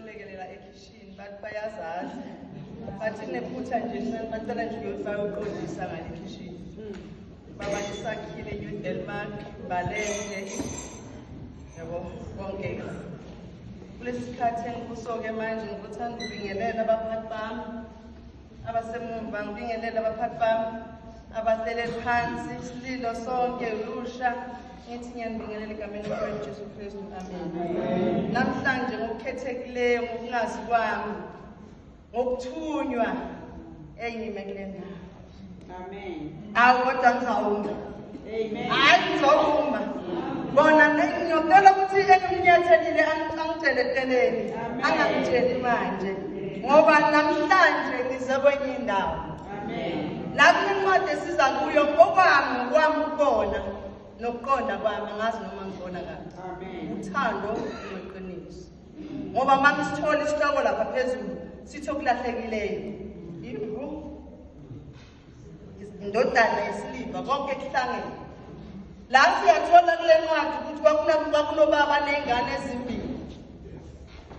Ngiyolekelela ekhishini, bathi bayazazi. Bathi kunephutha nje elincane, bacela nje uyoqondisa ngale khishini. Baba Sakhile New Denmark, Balende, yabo konke. Kulesi sikhathi engikuso-ke manje ngikuthanda ukubingelela abaphathi bami abasemumva, ngibingelele abaphathi bami abahlele phansi, isililo sonke lusha, ngithi ngiyanibingelela egameni likaJesu Jesu Kristu, amen. Namhlanje ngokukhethekileyo, ngokungazi kwami, ngokuthunywa engime kule ndawo. Amen. Awu kodwa ngizawuma. Amen. Hayi ngizowuma. Bona ngiyocela ukuthi engimnyathelile angitshele eceleni, angangitsheli manje. Ngoba namhlanje ngize kwenye indawo. Amen. La kunencwadi esiza kuyo ngokwami, ngokwami ukubona nokuqonda kwami, angazi noma ngibona kahle. Amen. Uthando lweqiniso. Ngoba uma ngisithola isihloko lapha phezulu sithi okulahlekileyo imvu, indodana yesiliva, konke kuhlangene. La siyathola kule ncwadi ukuthi kwakunobaba ney'ngane ezimbili.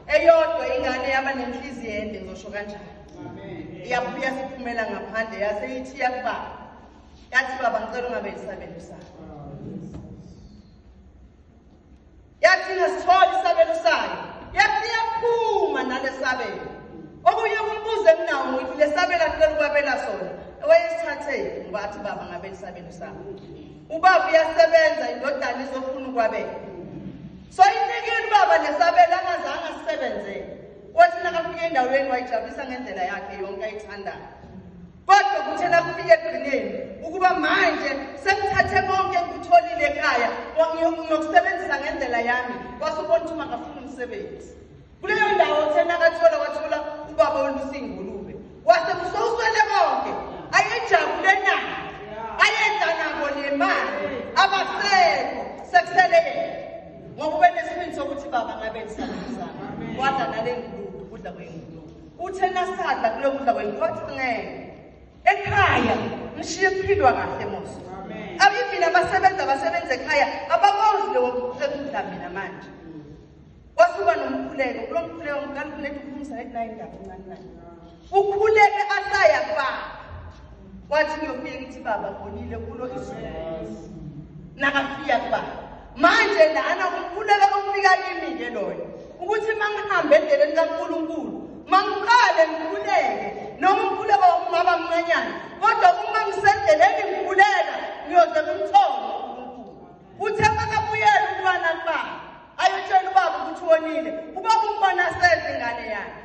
Eyodwa ingane yaba nenhliziyo ende, ngizosho kanjalo. Amen. Iyabuya siphumela ngaphandle, yase ithi iyakubaba. Yathi baba ngicela ungabe isabelo sami. Yathi ingasithola isabelo sayo, yathi iyaphuma nalesabelo. Okunye kumbuzo enginawo ngithi lesabelo acela ukwabela sona, wayesithathe ngoba athi baba ngabe isabelo sami. Ubaba uyasebenza, indodana izofuna ukwabela. So inikile ubaba lesabelo angazange asisebenzele. Wathi nakafika endaweni wayijabulisa ngendlela yakhe yonke ayithandayo. Kodwa kuthe nakufika ekugcineni ukuba manje sengithathe konke engikutholile ekhaya, ngiyokusebenzisa ngendlela yami, wase ubona ukuthi makafuna umsebenzi. Kuleyo ndawo uthe nakathola, wathola ubaba olusa iy'ngulube. Wase kusowuswele konke ayejabule nabo, ayenza nabo nemali, abasekho, sekusele yena. Ngoba ube nesibindi sokuthi baba ngabe ngisabenzisana. Wadla nale ngulube, ukudla kwey'ngulube. Uthe nasadla kulo kudla kwey'ngulube, wathi ngeke. Ekhaya ngishiye kuphilwa kahle mos. Even abasebenzi abasebenza ekhaya abakwazi lo ekudla mina manje. Wasuka nomkhuleko, kulo mkhuleko ngiqala ukuletha ukuphumisa ngithi nayi indaba encane nayi. Ukhuleke asaya kubaba. Wathi ngiyofika ngithi baba ngonile kulo izulu. Nakafika kubaba. Manje lana umkhuleko ofika kimi ke loyo. Ukuthi mangihamba endleleni kaNkulunkulu, mangiqale ngikhuleke noma umkhuleko wami ungaba mncanyana, kodwa uma ngisendleleni ngikhuleka ngiyoze ngimthole uNkulunkulu. Uthe makabuyela umntwana kubaba, ayotshela ubaba ukuthi wonile, ubaba umbona seze ingane yakhe.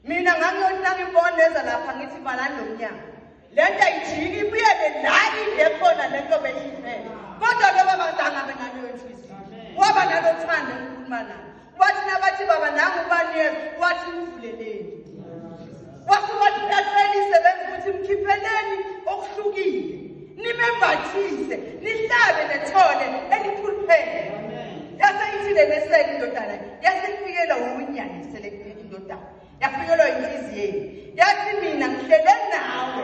Mina ngangiyothi nangibona eza lapha ngithi valani lo mnyango. Le nto ayijiki ibuyele la inde khona le nto beyiyifele. Kodwa lo baba zange abe naleyo nhliziyo. Waba nalo thando engikhuluma nalo. Wathi nabathi baba nangu ubani yena, wathi mvuleleni. Wase wathi uyacela isebenzi ukuthi mkhipheleni okuhlukile. Nimembathise, nihlabe nethole elikhuluphele. Yase ithi le nesele indodana, yase ifikela unyanyise le indodana. Yafikelwa inhliziyo yenu. Yathi mina ngihlele nawe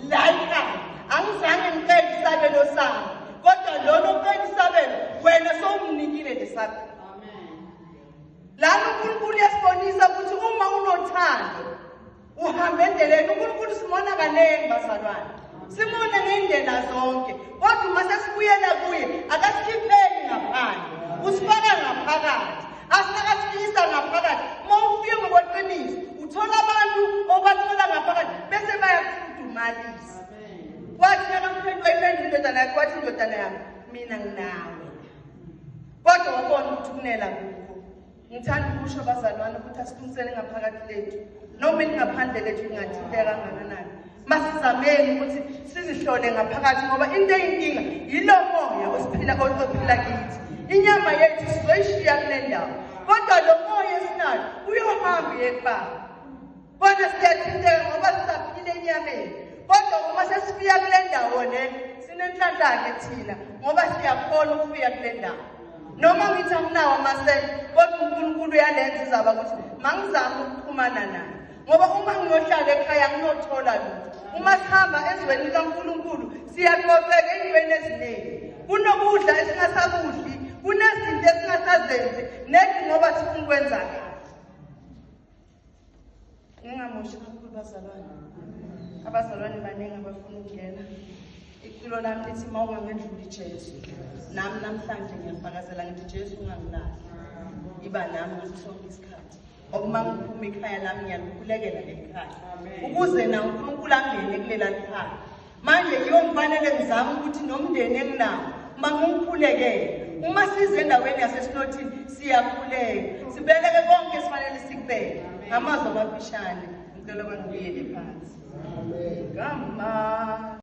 la ekhaya, angizange ngicele isabelo sami, kodwa lona ocela isabelo wena sowumnikile lesabelo. Lana uNkulunkulu uyasibonisa ukuthi uma unothando uhamba endleleni. uNkulunkulu simona kaningi bazalwane, simona ngey'ndlela zonke, kodwa uma sesibuyela kuye akasikhipheli ngaphandle, usifaka ngaphakathi. Asakasifikisa ngaphakathi. Uma ufike ngokweqiniso uthola abantu obathola ngaphakathi bese bayakufudumalisa. Wathi nakamphendula iphendula indodana yakhe, wathi indodana yami mina nginawe, kodwa wabona ukuthi ukunela kukho. Ngithanda ukusho bazalwane ukuthi asilungisele ngaphakathi lethu, noma elingaphandle lethu lingathinteka kangakanani. Masizameni ukuthi sizihlole ngaphakathi, ngoba into eyinkinga yilo moya osiphila ophila kithi. Inyama yethu sizoyishiya kule ndawo, kodwa lo moya esinayo uyohamba uye kubaba. Kodwa siyathinteka ngoba sisaphila enyameni. Kodwa uma sesifika kule ndawo le, sinenhlanhla-ke thina ngoba siyakhona ukufika kule ndawo. Noma ngithi anginawo amasende, kodwa uNkulunkulu uyalenza izaba ukuthi mangizame ukuxhumana naye. Ngoba uma ngiyohlala ekhaya nginothola lutho. Uma sihamba ezweni likaNkulunkulu siyaqoqeka ey'ntweni eziningi. Kunokudla esingasakudli, kunezinto esingasazenzi, nethi ngoba sifuna ukwenza kahle. Ngingamoshi kakhulu bazalwane. Abazalwane baningi abafuna ukungena. Iculo lami lithi uma ungangendluli Jesu. Nami namhlanje ngiyafakazela ngithi Jesu ungangilahli. Iba nami ngaso sonke isikhathi. Ngoba uma ngiphuma ikhaya lami ngiyalikhulekela leli khaya. Ukuze na uNkulunkulu angene kulela likhaya. Manje kuyongifanele ngizame ukuthi nomndeni enginawo uma ngiwukhulekele. Uma size endaweni yaseSinothini siyakhuleka. Sibeleke konke esifanele sikubeke. Ngamazwi amafishane ngicela kwangibuyele phansi. Gama.